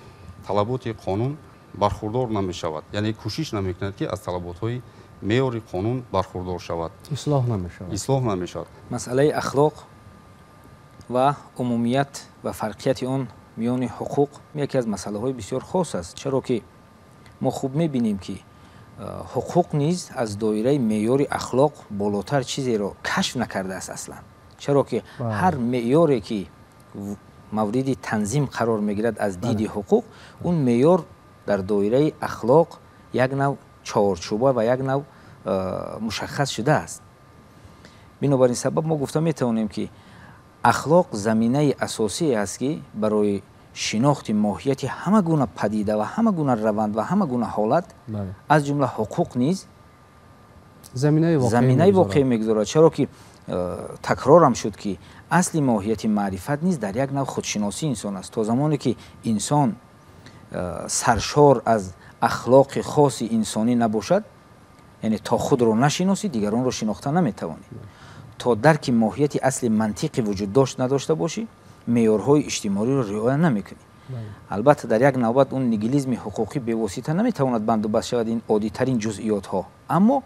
S4: талаботи қонун бархурдор намешавад, яъне кӯшиш намекунад, ки аз талаботҳои меъёри қонун бархурдор шавад.
S1: Ислоҳ намешавад.
S4: Ислоҳ намешавад.
S2: Масъалаи ахлоқ ва умумият ва фарқияти он миёни ҳуқуқ яке аз масъалаҳои бисёр хос аст, чаро ки мо хуб мебинем, ки ҳуқуқ низ аз доираи меъёри ахлоқ болотар чизеро кашф накардааст аслан, чаро ки ҳар меъёре, ки мавриди танзим қарор мегирад аз диди ҳуқуқ, он меъёр дар доираи ахлоқ як нав чорчӯба ва як нав мушаххас шудааст. Бинобар ин сабаб мо гуфта метавонем, ки ахлоқ заминаи асосие аст, ки барои шинохти моҳияти ҳама гуна падида ва ҳама гуна раванд ва ҳама гуна ҳолат, аз ҷумла ҳуқуқ низ
S1: заминаи
S2: воқеӣ мегузорад, чаро ки Такрорам шуд, ки асли моҳияти маърифат низ дар як нав худшиносии инсон аст. То замоне ки инсон саршор аз ахлоқи хоси инсонӣ набошад, яъне то худро нашиносӣ, дигаронро шинохта наметавонӣ. То дарки моҳияти асли мантиқи вуҷуддошт надошта бошӣ, меъёрҳои иҷтимоиро риоя намекунӣ. Албатта, дар як навбат он нигилизми ҳуқуқӣ бевосита наметавонад бандубаст шавад ин оддитарин ҷузъиётҳо, аммо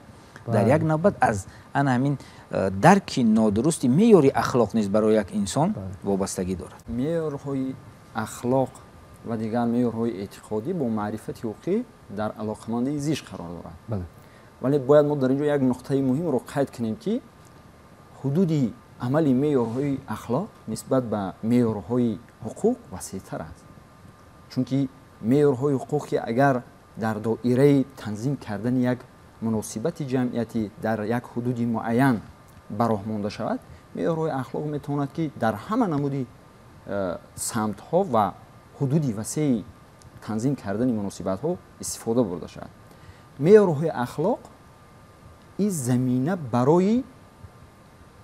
S2: дар як навбат аз ана ҳамин дарки нодурусти меъёри ахлоқ низ барои як инсон вобастагӣ дорад.
S3: Меъёрҳои ахлоқ ва дигар меъёрҳои эътиқодӣ бо маърифати ҳуқуқӣ дар алоқамандии зич қарор дорад. Вале бояд мо дар ин ҷо як нуқтаи муҳимро қайд кунем, ки ҳудуди амали меъёрҳои ахлоқ нисбат ба меъёрҳои ҳуқуқ васеътар аст, чунки меъёрҳои ҳуқуқ, ки агар дар доираи танзим кардани як муносибати ҷамъиятӣ дар як ҳудуди муайян ба роҳ монда шавад, меъёрҳои ахлоқ метавонад, ки дар ҳама намуди самтҳо ва ҳудуди васеи танзим кардани муносибатҳо истифода бурда шавад. Меъёрҳои ахлоқ ин замина барои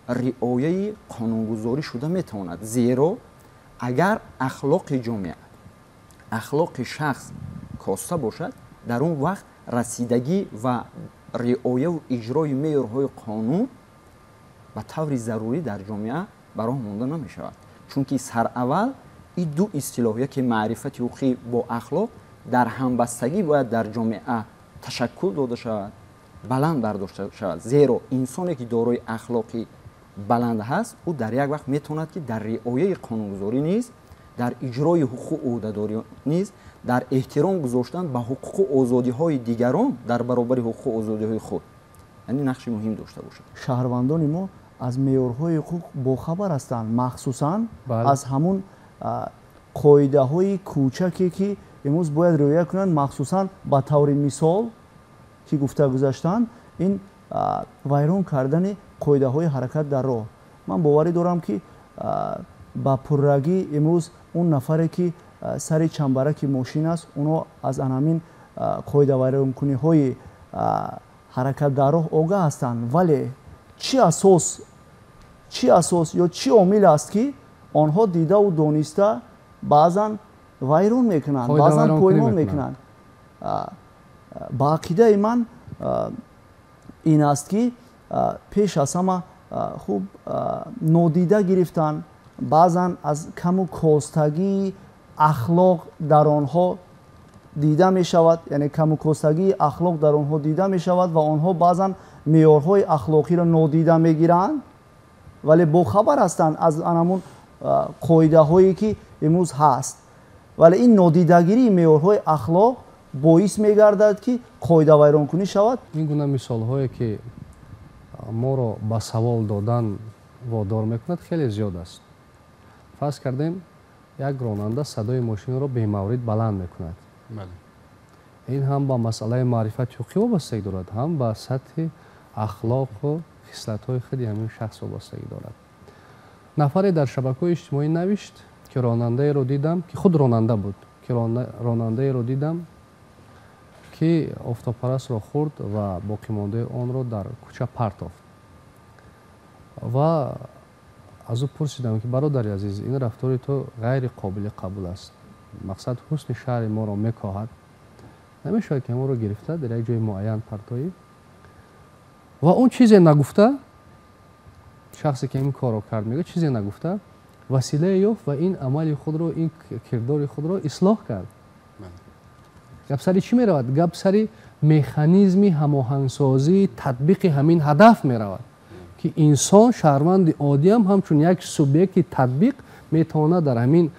S3: риояи қонунгузорӣ шуда метавонад, зеро агар ахлоқи ҷомеа, ахлоқи шахс коста бошад, дар он вақт расидагӣ ва риояву иҷрои меъёрҳои қонун ба таври зарурӣ дар ҷомеа ба роҳ монда намешавад, чунки сараввал ин ду истилоҳ, яке маърифати ҳуқуқӣ бо ахлоқ, дар ҳамбастагӣ бояд дар ҷомеа ташаккул дода шавад, баланд бардошта шавад, зеро инсоне, ки дорои ахлоқи баланд ҳаст, ӯ дар як вақт метавонад, ки дар риояи қонунгузорӣ низ, дар иҷрои ҳуқуқу ӯҳдадорӣ низ, дар эҳтиром гузоштан ба ҳуқуқу озодиҳои дигарон дар баробари ҳуқуқу озодиҳои худ, яъне нақши муҳим дошта бошад.
S5: Шаҳрвандони мо аз меъёрҳои ҳуқуқ бохабар ҳастанд, махсусан аз ҳамун қоидаҳои кӯчаке, ки имрӯз бояд риоя кунанд, махсусан ба таври мисол, ки гуфта гузаштанд, ин вайрон кардани қоидаҳои ҳаракат дар роҳ. Ман боварӣ дорам, ки ба пуррагӣ имрӯз он нафаре, ки сари чамбараки мошин аст, онҳо аз анамин қоидавайронкуниҳои ҳаракат дар роҳ огаҳ ҳастанд. Вале чӣ асос ё чӣ омил аст, ки онҳо дидаву дониста баъзан вайрон мекунанд, баъзан поймол мекунанд? Ба ақидаи ман, ин аст, ки пеш аз ҳама хуб нодида гирифтан, баъзан аз каму костагии ахлоқ дар онҳо дида мешавад, яъне каму костагии ахлоқ дар онҳо дида мешавад ва онҳо баъзан меъёрҳои ахлоқиро нодида мегиранд, вале бохабар ҳастанд аз анамун қоидаҳое, ки имрӯз ҳаст. Вале ин нодидагирии меъёрҳои ахлоқ боис мегардад, ки қоидавайронкунӣ шавад.
S1: Ин гуна мисолҳое, ки моро ба савол додан водор мекунад, хеле зиёд аст. Фарз кардем, як ронанда садои мошинро бемаврид баланд мекунад. Ин ҳам ба масъалаи маърифати ҳуқуқӣ вобастагӣ дорад, ҳам ба сатҳи ахлоқу хислатҳои худи ҳамин шахс вобастагӣ дорад. Нафаре дар шабакаҳои иҷтимоӣ навишт, ки ронандаеро дидам, ки худ ронанда буд, ки ронандаеро дидам, ки офтобпарастро хӯрд ва боқимондаи онро дар кӯча партофт. Ва аз ӯ пурсидам, ки бародари азиз, ин рафтори ту ғайри қобили қабул аст, мақсад ҳусни шаҳри моро мекоҳад, намешавад, ки ҳамонро гирифта дар як ҷои муайян партоӣ? Ва он чизе нагуфта, шахсе, ки ин корро кард, мегӯяд, чизе нагуфта василае ёфт ва ин амали худро, ин кирдори худро ислоҳ кард. Гап сари чӣ меравад? Гап сари механизми ҳамоҳангсозии татбиқи ҳамин ҳадаф меравад, ки инсон, шаҳрванди оддиам ҳамчун як субъекти татбиқ метавонад дар ҳамин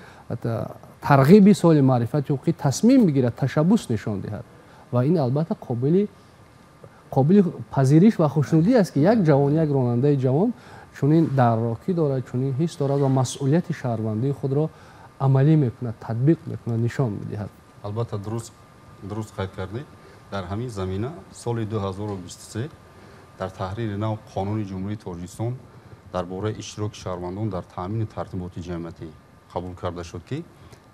S1: тарғиби соли маърифати ҳуқуқӣ тасмим бигирад, ташаббус нишон диҳад. Ва ин албатта қобили пазириш ва хушнудӣ аст, ки як ҷавон, як ронандаи ҷавон чунин даррокӣ дорад, чунин ҳис дорад ва масъулияти шаҳрвандии худро амалӣ мекунад, татбиқ мекунад, нишон медиҳад.
S4: Албатта, дуруст қайд кардед. Дар ҳамин замина соли 2023 дар таҳрири нав Қонуни Ҷумҳурии Тоҷикистон дар бораи иштироки шаҳрвандон дар таъмини тартиботи ҷамъиятӣ қабул карда шуд, ки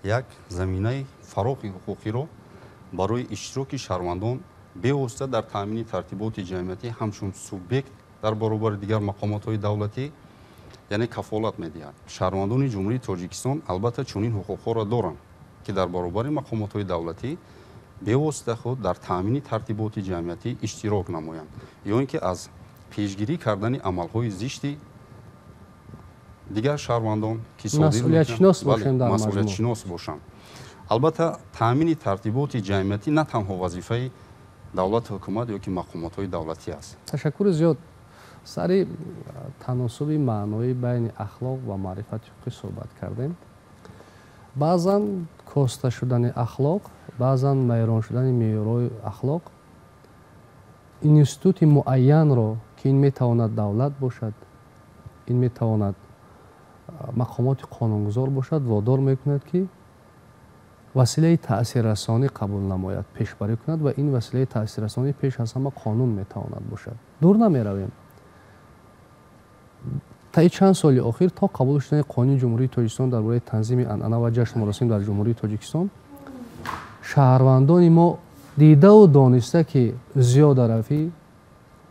S4: як заминаи фарохи ҳуқуқиро барои иштироки шаҳрвандон бевосита дар таъмини тартиботи ҷамъиятӣ ҳамчун субъект дар баробари дигар мақомотҳои давлатӣ, яъне кафолат медиҳад. Шаҳрвандони Ҷумҳурии Тоҷикистон албатта чунин ҳуқуқҳоро доранд, ки дар баробари мақомотҳои давлатӣ бевосита худ дар таъмини тартиботи ҷамъиятӣ иштирок намоянд, ё ин ки аз пешгирӣ кардани амалҳои зишти дигар шаҳрвандон, ки масъулиятшинос бошанд. Албатта таъмини тартиботи ҷамъиятӣ на танҳо вазифаи давлату ҳукумат ё ки мақомотҳои давлатӣ аст.
S1: Ташаккури зиёд. Сари таносуби маъноӣ байни ахлоқ ва маърифати ҳуқуқӣ суҳбат кардем. Баъзан коста шудани ахлоқ, баъзан майрон шудани меъёрҳои ахлоқ институти муайянро, ки ин метавонад давлат бошад, ин метавонад мақомоти қонунгузор бошад, водор мекунад, ки василаи таъсиррасонӣ қабул намояд, пешбарӣ кунад ва ин василаи таъсиррасонӣ пеш аз ҳама қонун метавонад бошад. Дур намеравем. Таи чанд соли охир то қабул шудани Қонуни Ҷумҳурии Тоҷикистон дар бораи танзими анъана ва ҷашну маросим дар Ҷумҳурии Тоҷикистон, шаҳрвандони мо дидаву дониста, ки зиёдаравӣ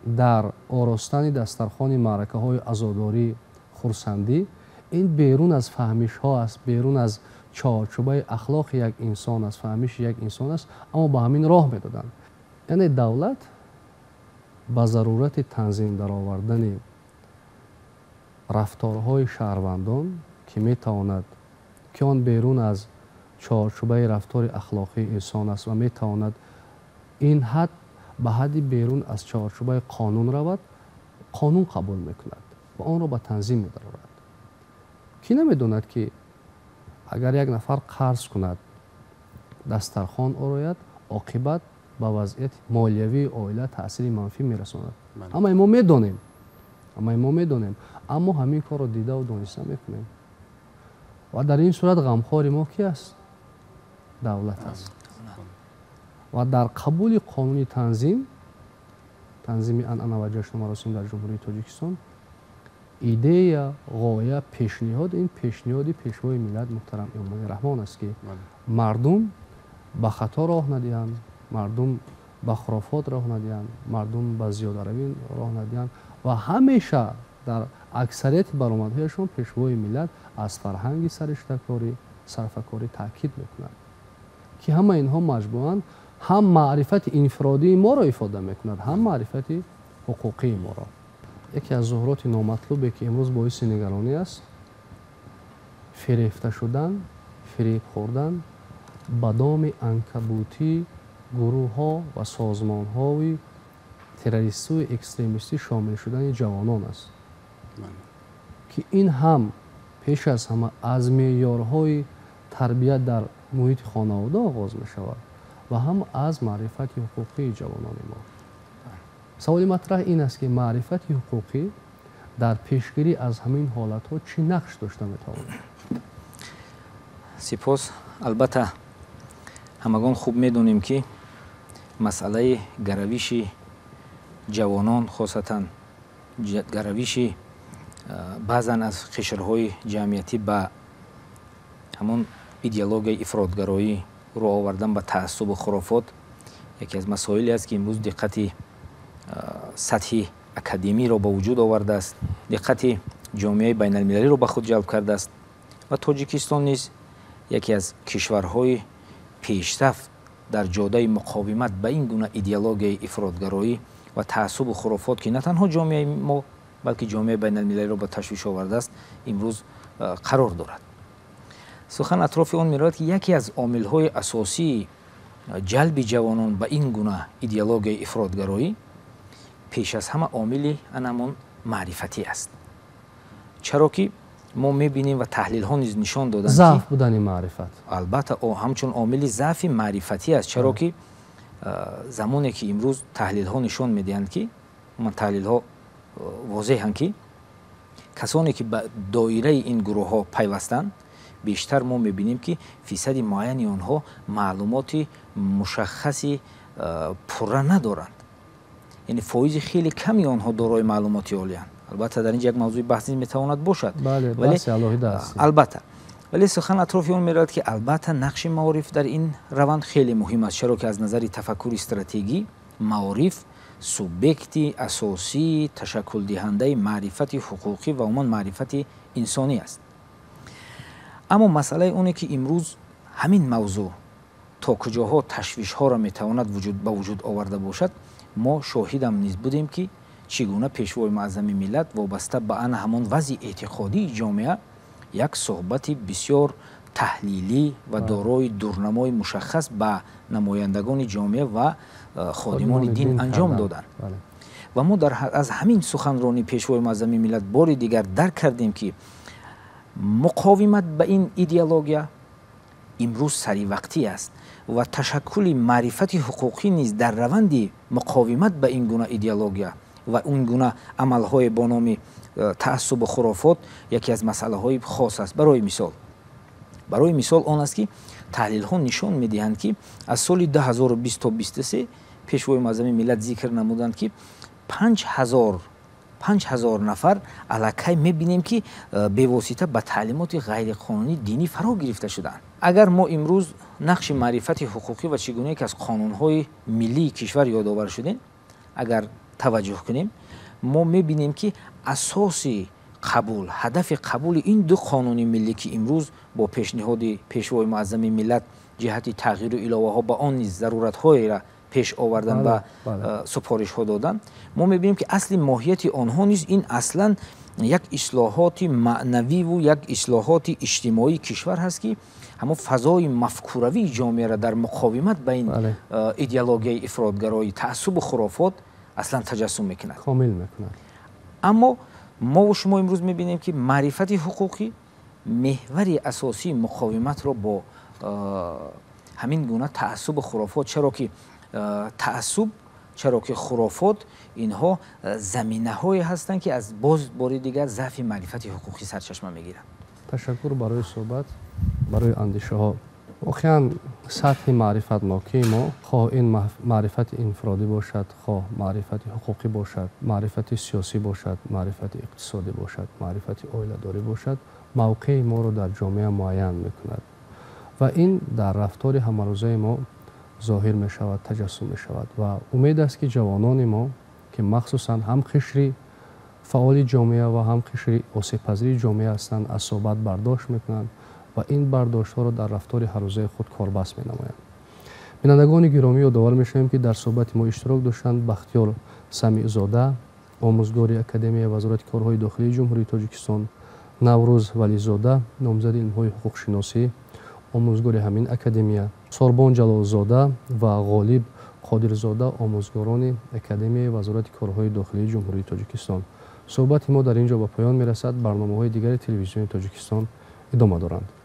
S1: дар оростани дастархони маъракаҳои азодорӣ, хурсандӣ ин берун аз фаҳмишҳо аст, берун аз чорчӯбаи ахлоқи як инсон аст, фаҳмиши як инсон аст, аммо ба ҳамин роҳ медоданд. Яъне давлат ба зарурати танзим даровардани рафторҳои шаҳрвандон, ки метавонад, ки он берун аз чорчӯбаи рафтори ахлоқии инсон аст ва метавонад ин ҳад ба ҳадди берун аз чорчӯбаи қонун равад, қонун қабул мекунад ва онро ба танзим медарорад. Кӣ намедонад, ки агар як нафар қарз кунад, дастархон орояд, оқибат ба вазъияти молиявии оила таъсири манфӣ мерасонад. Ҳамаи мо медонем, ҳамаи мо медонем, аммо ҳамин корро дидаву дониста мекунем. Ва дар ин сурат ғамхори мо ки аст? Давлат аст. Ва дар қабули қонуни танзими анъана ва ҷашну маросим дар Ҷумҳурии Тоҷикистон идея, ғоя, пешниҳод, ин пешниҳоди Пешвои миллат муҳтарам Эмомалӣ Раҳмон аст, ки мардум ба хато роҳ надиҳанд, мардум ба хурофот роҳ надиҳанд, мардум ба зиёдаравӣ роҳ надиҳанд ва ҳамеша дар аксарияти баромадҳояшон Пешвои миллат аз фарҳанги сариштакорӣ, сарфакорӣ таъкид мекунад, ки ҳама инҳо маҷмӯан ҳам маърифати инфиродии моро ифода мекунад, ҳам маърифати ҳуқуқии моро. Яке аз зуҳуроти номатлубе, ки имрӯз боиси нигаронӣ аст, фирефта шудан, фиреб хӯрдан ба доми анкабутӣ гурӯҳҳо ва созмонҳои террористию экстремистӣ шомил шудани ҷавонон аст, ки ин ҳам пеш аз ҳама аз меъёрҳои тарбият дар муҳити хонавода оғоз мешавад ва ҳам аз маърифати ҳуқуқии ҷавонони мо. Саволи матраҳ ин аст, ки маърифати ҳуқуқӣ дар пешгирӣ аз ҳамин ҳолатҳо чӣ нақш дошта метавонад?
S2: Сипос. Албатта ҳамагон хуб медонем, ки масъалаи гаравиши ҷавонон, хосатан гаравиши баъзан аз қишрҳои ҷамъиятӣ ба ҳамон идеологияи ифротгароӣ, рӯ овардан ба таассубу хурофот яке аз масоиле аст, ки имрӯз диққати сатҳи академиро ба вуҷуд овардааст, диққати ҷомеаи байналмилалиро ба худ ҷалб кардааст ва Тоҷикистон низ яке аз кишварҳои пешрафт дар ҷодаи муқовимат ба ин гуна идеологияи ифротгароӣ ва таассубу хурофот, ки на танҳо ҷомеаи мо, балки ҷомеаи байналмилалиро ба ташвиш овардааст, имрӯз қарор дорад. Сухан атрофи он меравад, ки яке аз омилҳои асосии ҷалби ҷавонон ба ин гуна идеологияи ифротгароӣ пеш аз ҳама омили анамон маърифатӣ аст. Чаро ки мо мебинем ва таҳлилҳо низ нишон доданд,
S1: заъф будани маърифат
S2: албатта ҳамчун омили заъфи маърифатӣ аст. Чаро ки замоне ки имрӯз таҳлилҳо нишон медиҳанд, ки таҳлилҳо возеҳанд, ки касоне ки ба доираи ин гурӯҳҳо пайвастанд, бештар мо мебинем, ки фисади муайяни онҳо маълумоти мушаххаси пурра надоранд, яъне фоизи хеле ками онҳо дорои маълумоти олиянд. Албатта дар инҷа як мавзӯи баҳс низ метавонад бошад, албатта, вале сухан атрофи он меравад, ки албатта нақши маориф дар ин раванд хеле муҳим аст, чаро ки аз назари тафаккури стратегӣ маориф субъекти асосии ташаккулдиҳандаи маърифати ҳуқуқӣ ва умуман маърифати инсонӣ аст. Аммо масъалаи оне ки имрӯз ҳамин мавзӯъ то куҷоҳо ташвишҳоро метавонад ба вуҷуд оварда бошад, мо шоҳидам низ будем ки чӣ гуна пешвои муаззами миллат вобаста ба ана ҳамон вазъи эътиқодии ҷомеа як суҳбати бисёр таҳлилӣ ва дорои дурнамои мушаххас ба намояндагони ҷомеа ва ходимони дин анҷом доданд. Ва мо аз ҳамин суханронии пешвои муаззами миллат бори дигар дарк кардем ки муқовимат ба ин идеология имрӯз саривақтӣ аст ва ташаккули маърифати ҳуқуқӣ низ дар раванди муқовимат ба ин гуна идеология ва ин гуна амалҳое бо номи таассубу хурофот яке аз масъалаҳои хос аст. Барои мисол он аст ки таҳлилҳо нишон медиҳанд ки аз соли 2020 то 23 пешвои муаззами миллат зикр намуданд ки 5000 нафар аллакай мебинем ки бевосита ба таълимоти ғайриқонунии динӣ фаро гирифта шудаанд. Агар мо имрӯз нақши маърифати ҳуқуқӣ ва чӣ гунае ки аз қонунҳои миллии кишвар ёдовар шудем, агар таваҷҷӯҳ кунем, мо мебинем ки асоси қабул, ҳадафи қабули ин ду қонуни миллӣ ки имрӯз бо пешниҳоди пешвои муаззами миллат ҷиҳати тағйиру иловаҳо ба он низ заруратҳоеро пеш овардан ва супоришҳо додан, мо мебинем ки асли моҳияти онҳо низ ин аслан як ислоҳоти маънавиву як ислоҳоти иҷтимоии кишвар ҳаст ки ҳамон фазои мафкуравии ҷомеаро дар муқовимат ба ин идеологияи ифротгароӣ, таассубу хурофот аслан таҷассум мекунад,
S1: комил мекунад.
S2: Аммо мову шумо имрӯз мебинем ки маърифати ҳуқуқӣ меҳвари асосии муқовиматро бо ҳамин гуна таассубу хурофот, чаро ки таассуб, чаро ки хурофот инҳо заминаҳое ҳастанд ки аз боз бори дигар заъфи маърифати ҳуқуқӣ сарчашма мегиранд.
S1: Ташаккур барои суҳбат, барои андешаҳо. Воқеан сатҳи маърифатнокии мо, хоҳ ин маърифати инфиродӣ бошад, хоҳ маърифати ҳуқуқӣ бошад, маърифати сиёсӣ бошад, маърифати иқтисодӣ бошад, маърифати оиладорӣ бошад, мавқеи моро дар ҷомеа муайян мекунад ва ин дар рафтори ҳамарӯзаи мо зоҳир мешавад, таҷассум мешавад. Ва умед аст ки ҷавонони мо, ки махсусан ҳам қишри фаъоли ҷомеа ва ҳам қишри осебпазири ҷомеа ҳастанд, аз суҳбат бардошт мекунанд ва ин бардоштҳоро дар рафтори ҳаррӯзаи худ корбаст менамоянд. Бинандагони гиромӣ, ёдовар мешавем ки дар суҳбати мо иштирок доштанд Бахтиёр Самиъзода, омӯзгори Академияи Вазорати корҳои дохилии Ҷумҳурии Тоҷикистон, Наврӯз Вализода, номзади илмҳои ҳуқуқшиносӣ, омӯзгори ҳамин академия, Сорбон Ҷалолзода ва Ғолиб Қодирзода, омӯзгорони Академияи Вазорати корҳои дохилии Ҷумҳурии Тоҷикистон. Суҳбати мо дар ин ҷо ба поён мерасад. Барномаҳои дигари телевизиони Тоҷикистон идома доранд.